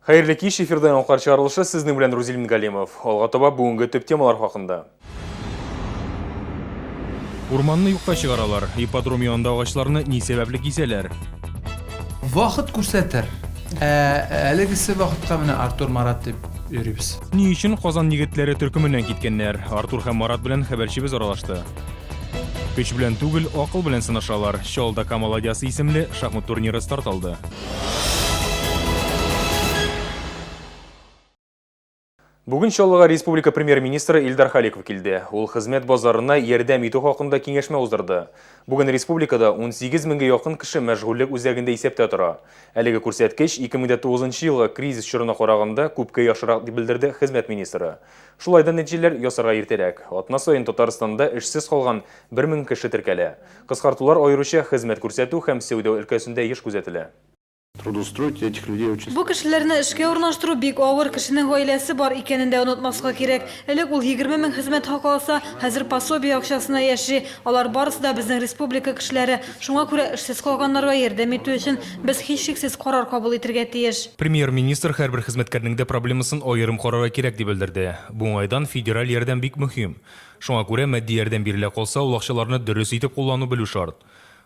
Хәерле кич, эфирда яңалыклар чыгарылышы, сезнең белән Рузил Мингалимов. Алга таба бүгенге төп темалар хакында. Урманны юкка чыгаралар. Ипподром янында агачларны ни сәбәпле кисәләр? Вакыт күрсәтер. Ә әлегесе вакытка менә Артур Марат дип йөрибез. Ни өчен Казан егетләре төркеменнән киткәннәр? Артур һәм Марат белән хәбәрчебез аралашты. Көч белән түгел, акыл белән сынашалар. Чаллыда Кама ладьясы исемле шахмат турниры старт алды. Бүген Чаллыга республика премьер-министры Илдар Халиков килде. Ул хезмәт базарына ярдәм итү хакында киңәшмә уздырды. Бүген республикада 18 меңгә якын кеше мәшгульлек үзәгендә исәптә тора. Әлеге күрсәткеч 2009 елгы кризис чорына караганда күпкә яхшырак, дип белдерде хезмәт министры. Шулай да нәтиҗәләр ясарга иртәрәк. Атна саен Татарстанда эшсез калган 1000 кеше теркәлә. Кыскартулар аеруча хезмәт күрсәтү һәм сәүдә өлкәсендә еш күзәтелә. Трудоустроить этих людей очень. Бу кешеләрне эшкә урнаштыру бик авыр, кешенең гаиләсе бар икәнен дә онытмаска кирәк. Элек ул 20 мең хезмәт хакы алса, хәзер пособие акчасына яши. Алар барысы да безнең республика кешеләре. Шуңа күрә эшсез калганнарга ярдәм итү өчен без һичшиксез карар кабул итергә тиеш. Премьер-министр һәрбер хезмәткәрнең дә проблемасын аерым карарга кирәк, дип белдерде. Бу уңайдан федераль ярдәм бик мөһим. Шуңа күрә матди ярдәм бирелә калса, ул акчаларны дөрес итеп куллану белү шарт.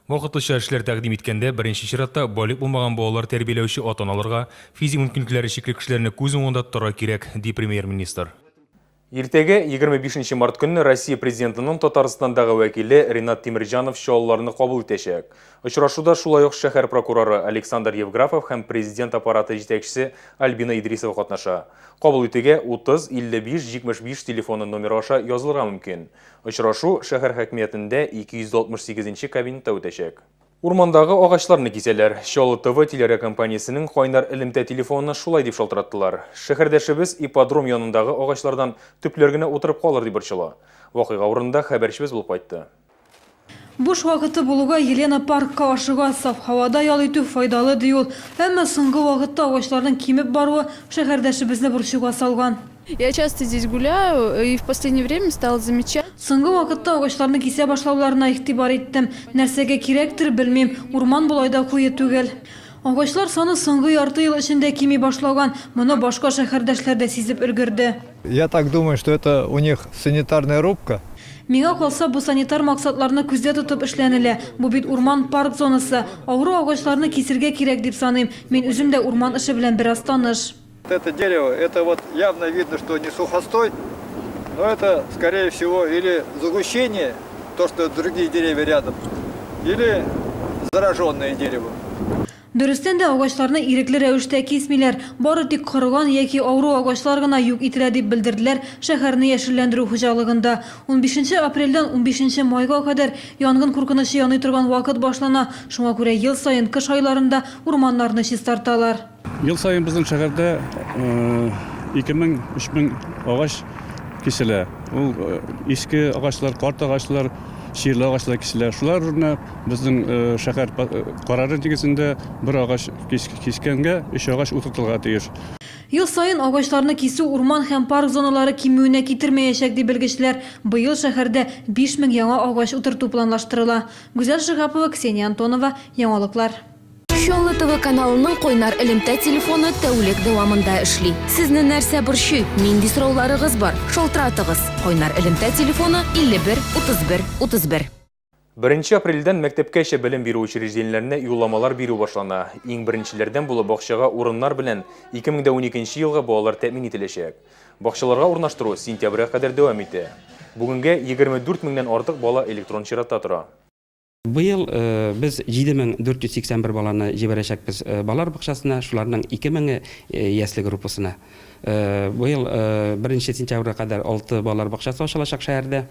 Вакытлыча эшләр тәкъдим иткәндә, беренче чиратта, балигъ булмаган балалар тәрбияләүче ата-аналарга, физик мөмкинлекләре чикле кешеләрне күз уңында тотарга кирәк, ди Премьер-министр. Иртәгә, 25 нче март көнне Россия Президентының Татарстандагы вәкиле Ринат Тимерҗанов чаллыларны кабул итәчәк. Очрашуда шулай ук шәһәр прокуроры Александр Евграфов һәм Президент аппараты җитәкчесе Альбина Идрисова катнаша. Кабул итүгә 30 55 75 телефоны номеры аша язылырга мөмкин. Очрашу шәһәр хакимиятендә 268 нче кабинетта үтәчәк. Урмандагы агачларны кисәләр. Чаллы ТВ телерадиокомпаниясенең кайнар элемтә телефонына шулай дип шалтыраттылар. Шәһәрдәшебез ипподром янындагы агачлардан төпләр генә утырып калыр дип борчыла. Вакыйга урынында хәбәрчебез булып кайтты. Буш вакыты булуга Елена паркка ашыга. Саф һавада ял итү файдалы, ди ул. Әмма соңгы вакытта агачларның кимеп баруы шәһәрдәшебезне борчуга салган. Я часто здесь гуляю и в последнее время стала замечать. Соңгы вакытта агачларны кисә башлауларына игътибар иттем. Нәрсәгә кирәктер, белмим. Урман болай да куе түгел. Агачлар саны соңгы ярты ел эчендә кими башлаган. Моны башка шәһәрдәшләр дә сизеп өлгерде. Я так думаю, что это у них санитарная рубка. Миңа калса, бу санитар максатларны күздә тотып эшләнелә. Бу бит урман-парк зонасы. Авыру агачларны кисергә кирәк дип саныйм. Мин үзем дә урман эше белән бераз таныш. Это дерево, это вот явно видно, что не сухостой, но это, скорее всего, или загущение, то, что другие деревья рядом, или зараженное дерево. Дөрестән дә, агачларны ирекле рәвештә кисмиләр. Бары тик корыган яки авыру агачлар гына юк ителә, дип белдерделәр шәһәрне яшелләндерү хуҗалыгында. Унбишенче апрельдән унбишенче майга кадәр янгын куркынычы яный торган вакыт башлана. Шуңа күрә ел саен кыш айларында урманнарны чистарталар. Ел саен безнең шәһәрдә 2000, 3000 агач киселә. Ул иске агачлар, карт агачлар, чирле агачлар киселә. Шулар урынына безнең шәһәр карары нигезендә бер агач кискәнгә өч агач утыртылырга тиеш. Ел саен агачларны кисү урман һәм парк зоналары кимүенә китермәячәк, ди белгечләр. Быел шәһәрдә 5000 яңа агач утырту планлаштырыла. Гүзәл Шиһапова, Ксения Антонова, Яңалыклар. Чаллы ТВ каналының кайнар элемтә телефоны тәүлек дәвамында эшли. Сезне нәрсә борчый, нинди сорауларыгыз бар? Шалтыратыгыз. Кайнар элемтә телефоны 51 31 31. Беренче апрельдән мәктәпкәчә белем бирү учреждениеләренә юлламалар бирү башлана. Иң беренчеләрдән булып бакчага урыннар белән 2012 елгы балалар тәэмин ителәчәк. Бакчаларга урнаштыру сентябрьгә кадәр дәвам итә. Бүгенгә 24 меңнән артык бала электрон чиратта тора. Быел без 7481 баланы җибәрәчәкбез балалар бакчасына, шуларның 2000-е ясле группасына. Быел беренче сентябрьгә кадәр алты балалар бакчасы ачылачак шәһәрдә.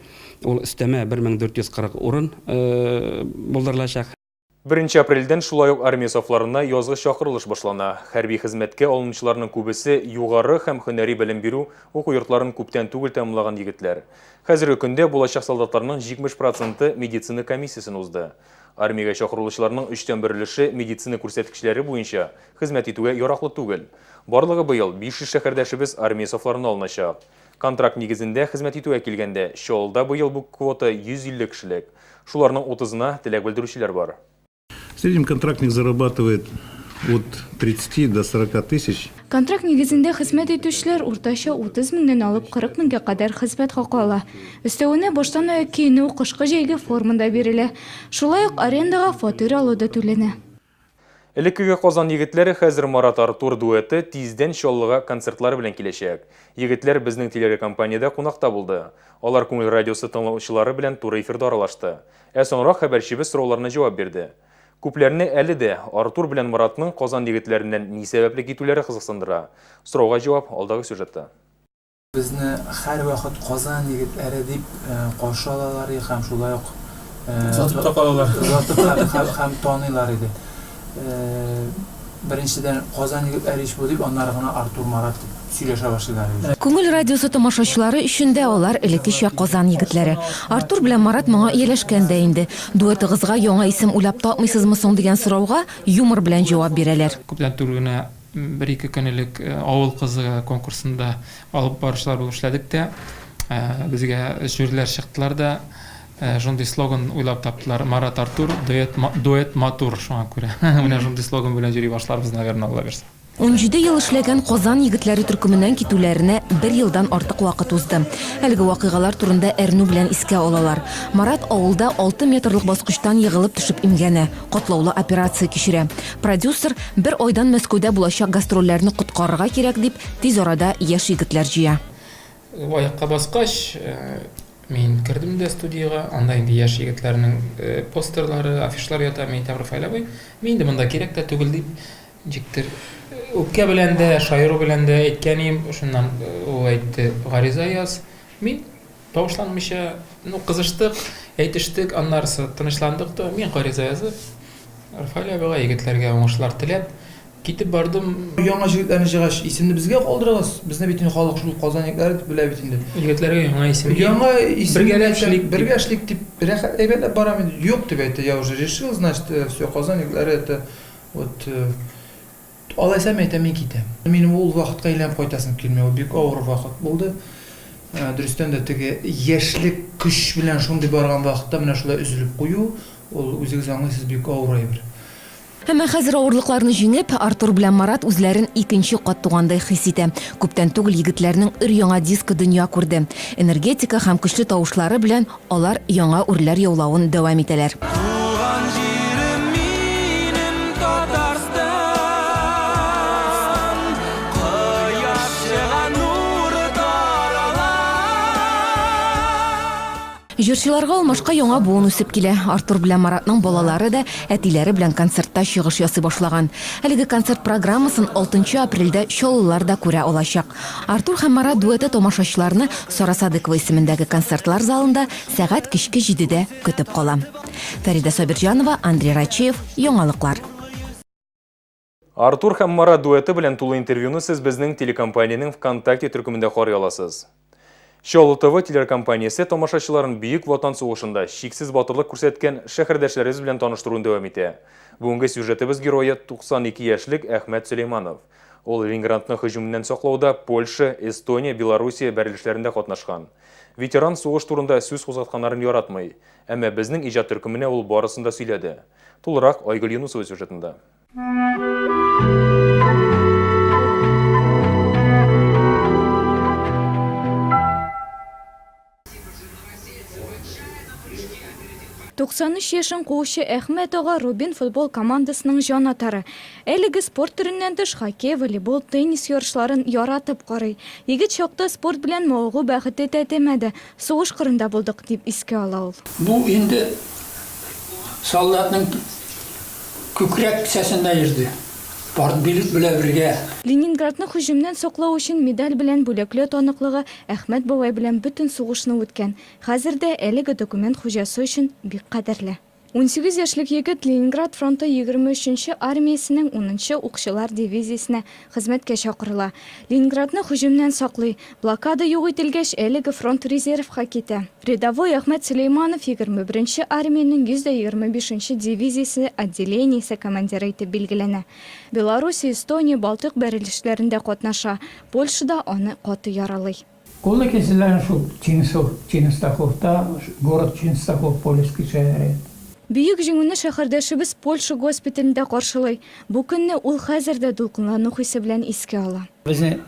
Ул өстәмә 1440 урын булдырылачак. Беренче апрельдән шулай ук армия сафларына язгы чакырылыш башлана. Хәрби хезмәткә алынучыларның күбесе югары һәм һөнәри белем бирү уку йортларын күптән түгел тәмамлаган егетләр. Хәзерге көндә булачак солдатларның 70 проценты медицина комиссиясен узды. Армиягә чакырылучыларның өчтән бер өлеше медицина күрсәткечләре буенча хезмәт итүгә яраклы түгел. Барлыгы быел 500 шәһәрдәшебез армия сафларына алыначак. Контракт нигезендә хезмәт итүгә килгәндә, Чаллыда быел бу квота 150 кешелек. Шуларның утызына теләк белдерүчеләр бар. В среднем контрактник зарабатывает От 30 до 40 тысяч. Контракт нигезендә хезмәт итүчеләр уртача 30 меңнән алып 40 меңгә кадәр хезмәт хакы ала. Өстәвенә, баштан-аяк киенү, кышкы-җәйге форма да бирелә. Шулай ук арендага фатир алу да түләнә. Элеккеге Казан егетләре, хәзер Марат-Артур дуэты тиздән Чаллыга концертлары белән киләчәк. Егетләр безнең телерекомпаниядә кунакта булды. Алар Күңел радиосы тыңлаучылары белән туры эфирда аралашты. Ә соңрак хәбәрчебез сорауларына җавап бирде. Күпләрне әле дә Артур белән Маратның Казан егетләреннән ни сәбәпле китүләре кызыксындыра. Сорауга җавап алдагы сюжетта. Безне һәрвакыт Казан егетләре дип каршы алалар иде һәм шулай ук Озатып та калалар. Озатып һәм таныйлар иде. Беренчедән, Казан егетләре ич бу дип, аннары гына Артур, Марат дип сөйләшә башлыйлар иде. Күңел радиосы тамашачылары өчен дә алар элеккечә Казан егетләре. Артур белән Марат моңа ияләшкән дә инде. Дуэтыгызга яңа исем уйлап тапмыйсызмы соң дигән сорауга юмор белән җавап бирәләр. Күптән түгел генә Бер-ике көн элек Авыл кызы конкурсында алып баручылар булып эшләдек тә, безгә жюрилар чыктылар да, шундый слоган уйлап таптылар, Марат Артур, дуэт, дуэт матур, шуңа күрә. Менә шундый слоган белән йөри башларбыз, наверное, Алла бирсә. 17 ел эшләгән Казан егетләре төркеменнән китүләренә бер елдан артык вакыт узды. Әлеге вакыйгалар турында әрнү белән искә алалар. Марат авылда алты метрлык баскычтан егылып төшеп имгәнә, катлаулы операция кичерә. Продюсер, бер айдан Мәскәүдә булачак гастрольләрне коткарырга кирәк дип, тиз арада яшь егетләр җыя. Аякка баскач, мин кердем дә студиягә, анда инде яшь егетләрнең постерлары, афишлары ята, мин әйтәм, Рафаэль абый, мин инде монда кирәк тә түгел дип, ничектер, үпкә белән дә, шаяру белән дә әйткән идем, шуннан ул әйтте, гариза яз. Мин Тавышланмыйча, ну, кызыштык, әйтештек, аннарысы тынычландык та, мин гариза язып, Рафаэль абыйга, егетләргә уңышлар теләп, китеп бардым. Яңа җегетләрне җыйгач, исемне безгә калдырыгыз, безне бит инде халык шул Казан егетләре дип белә бит инде. Егетләргә яңа исем. Яңа исем. Бергәләп эшлик. Бергә эшлик дип, рәхәт, әйбәтләп барам инде. Юк, дип әйтте, я уже решил, значит, все, Казан егетләре это вот. Алайса, мин әйтәм, мин китәм. Минем ул вакытка әйләнеп кайтасым килми, ул бик авыр вакыт булды. Дөрестән дә, теге яшьлек көч белән шундый барган вакытта менә шулай өзелеп кую, ул, үзегез аңлыйсыз, бик авыр әйбер. Әмма хәзер авырлыкларны җиңеп, Артур белән Марат үзләрен икенче кат тугандай хис итә. Күптән түгел егетләрнең өр-яңа дискы дөнья күрде. Энергетика һәм көчле тавышлары белән Алар яңа үрләр яулавын дәвам итәләр. Туган җирем минем Татарстан, Кояш чыга, нуры тарала. Җырчыларга алмашка яңа буын үсеп килә. Артур белән Маратның балалары да әтиләре белән концертта чыгыш ясый башлаган. Әлеге концерт программасын алтынчы апрельдә чаллылар да күрә алачак. Артур һәм Марат дуэты тамашачыларны Сара Садыкова исемендәге концертлар залында сәгать кичке җидедә көтеп кала. Фәридә Сабирҗанова, Андрей Рачеев, Яңалыклар. Артур һәм Марат дуэты белән тулы интервьюны сез безнең телекомпаниянең ВКонтакте төркемендә карый аласыз. Чаллы ТВ телеркомпаниясе тамашачыларын Бөек Ватан сугышында чиксез батырлык күрсәткән шәһәрдәшләребез белән таныштыруын дәвам итә. Бүгенге сюжетыбыз герое 92 яшьлек Әхмәт Сөләйманов. Ул Ленинградны һөҗүмнән саклауда Польша, Эстония, Белоруссия бәрелешләрендә катнашкан. Ветеран сугыш турында сүз кузгатканнарын яратмый. Әмма безнең иҗат төркеменә ул барысын да сөйләде. Тулырак Айгөл Юнусова сюжетында. 93 яшен куучы Әхмәт ага Рубин футбол командасының җанатары. Әлеге спорт төреннән тыш хоккей, волейбол, теннис ярышларын яратып карый. Егет чакта спорт белән мавыгу бәхете тәтемәде, сугыш кырында булдык, дип искә ала ул. Бу инде солдатның күкрәк кесәсендә йөрде. Партбилет белә бергә. Ленинградны һөҗүмнән саклау өчен медаль белән бүләкләү таныклыгы Әхмәт бабай белән бөтен сугышны үткән. Хәзер дә әлеге документ хуҗасы өчен бик кадерле. 18 яшьлек егет Ленинград фронты 23 нче армиясенең унынчы укчылар дивизиясенә хезмәткә чакырыла. Ленинградны һөҗүмнән саклый. Блокада юк ителгәч, әлеге фронт резервка китә. Рядовой Әхмәт Сөләйманов 21 нче армиянең 125 нче дивизиясе отделениесе командиры итеп билгеләнә. Белоруссия, Эстония, Балтыйк бәрелешләрендә катнаша. Польшада аны каты яралый. Кулны киселгән шул Ченстоховта, город Ченстохов, Польский шәһәре. Бөек Җиңүне шәһәрдәшебез Польша госпиталендә каршылый. Бу көнне ул хәзер дә дулкынлану хисе белән искә ала. Безне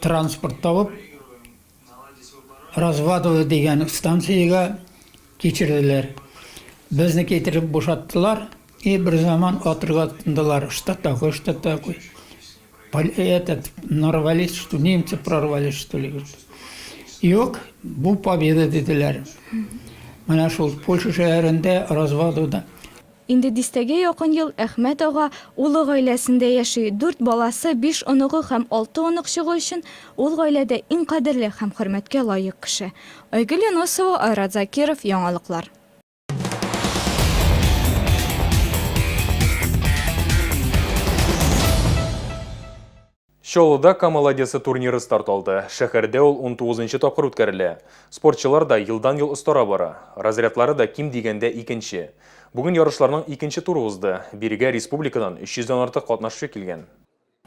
транспорт табып, Развадово дигән станциягә кичерделәр. Безне китереп бушаттылар и берзаман атырга тотындылар, что такое, что такое. Этот, нарвались, что немцы прорвались, что ли, говорит. Юк, бу победа, диделәр. Менә шул Польша шәһәрендә, Развадовода. Инде дистәгә якын ел Әхмәт ага улы гаиләсендә яши. Дүрт баласы, биш оныгы һәм алты оныкчыгы өчен ул гаиләдә иң кадерле һәм хөрмәткә лаек кеше. Айгөл Юнысова, Айрат Закиров, Яңалыклар. Чаллыда Кама ладьясы турниры старт алды. Шәһәрдә ул унтугызынчы тапкыр үткәрелә. Спортчылар да елдан-ел остара бара. Разрядлары да ким дигәндә икенче. Бүген ярышларның икенче туры узды. Бирегә республикадан 300 дән артык катнашчы килгән.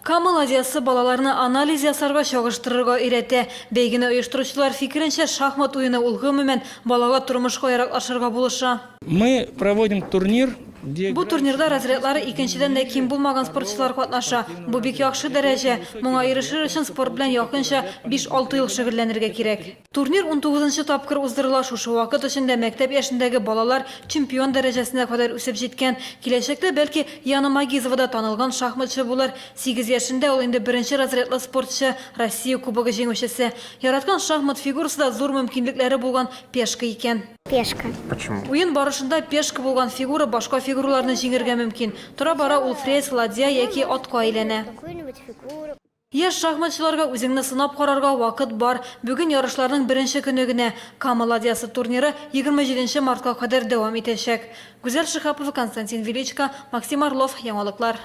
Кама ладьясы балаларны анализ ясарга, чагыштырырга өйрәтә. Бәйгене оештыручылар фикеренчә, шахмат уены ул, гомумән, балага тормышка яраклашырга булыша. Мы проводим турнир, где Бу турнирда разрядлары икенчедән дә ким булмаган спортчылар катнаша. Бу бик яхшы дәрәҗә. Моңа ирешер өчен спорт белән якынча биш-алты ел шөгыльләнергә кирәк. Турнир унтугызынчы тапкыр уздырыла. Шушы вакыт эчендә мәктәп яшендәге балалар чемпион дәрәҗәсенә кадәр үсеп җиткән. Киләчәктә, бәлки, Яна Магизова да танылган шахматчы булыр. Сигез яшендә ул инде беренче разрядлы спортчы, Россия Кубогы җиңүчесе. Яраткан шахмат фигурасы да зур мөмкинлекләре булган пешка икән. Пешка. Почему? Уен барышында пешка булган фигура башка фигураларны җиңергә мөмкин. Тора-бара ул фрез, ладья яки атка әйләнә. Яшь шахматчыларга үзеңне сынап карарга вакыт бар. Бүген ярышларның беренче көне генә. Кама ладьясы турниры 27 нче мартка кадәр дәвам итәчәк. Гүзәл Шиһапова, Константин Величко, Максим Орлов, Яңалыклар.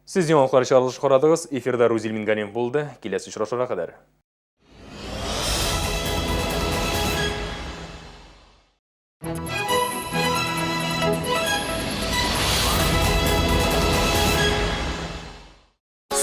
Сез яңалыклар чыгарылышы карадыгыз. Эфирда Рузил Мингалимов булды. Киләсе очрашуга кадәр.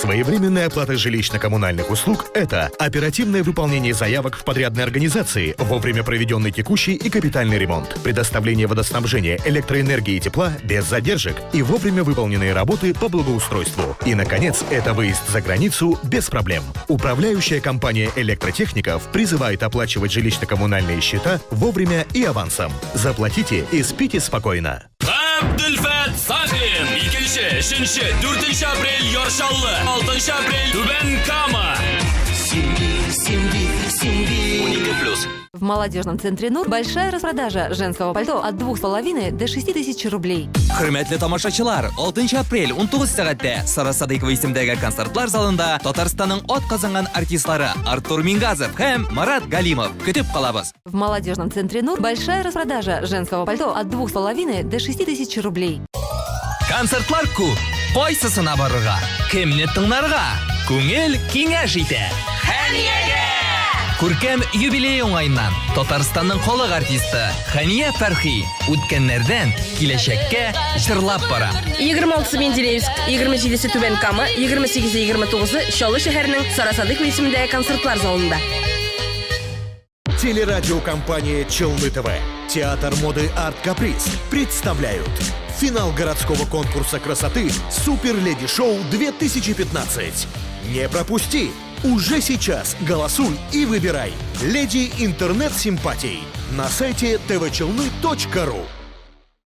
Своевременная оплата жилищно-коммунальных услуг – это оперативное выполнение заявок в подрядной организации, вовремя проведенный текущий и капитальный ремонт, предоставление водоснабжения, электроэнергии и тепла без задержек и вовремя выполненные работы по благоустройству. И, наконец, это выезд за границу без проблем. Управляющая компания электротехников призывает оплачивать жилищно-коммунальные счета вовремя и авансом. Заплатите и спите спокойно. Габделфәт Сафин! Икенче, өченче, дүртенче апрель Яр Чаллы, алтынчы апрель Түбән Кама. 12 плюс. В молодежном центре Нур большая распродажа женского пальто от двух с половиной до шести тысяч рублей. Хөрмәтле тамашачылар, 6 апрель 19 сәгатьтә Сара Садыйкова исемдәге концертлар залында Татарстанның ат казанган артистлары Артур Мингазов һәм Марат Галимов. Көтеп калабыз. В молодежном центре Нур большая распродажа женского пальто от двух с половиной до шести тысяч рублей. Концертлар күп. Кайсысына барырга? Кемне тыңларга? Күңел киңәш итә. Хәниягә! Күркәм юбилей уңаеннан Татарстанның халык артисты Хәния Фәрхи үткәннәрдән киләчәккә җырлап бара. 26-сы Менделеевск, 27-се Түбән Кама, 28-е 29-ы Чаллы шәһәренең Сара Садыйкова исемендәге концертлар залында. Телерадиокомпания «Челны ТВ», Театр моды «Арт Каприз» представляют финал городского конкурса красоты «Супер Леди Шоу 2015». Не пропусти! Уже сейчас голосуй и выбирай «Леди Интернет Симпатий» на сайте tvchelny.ru.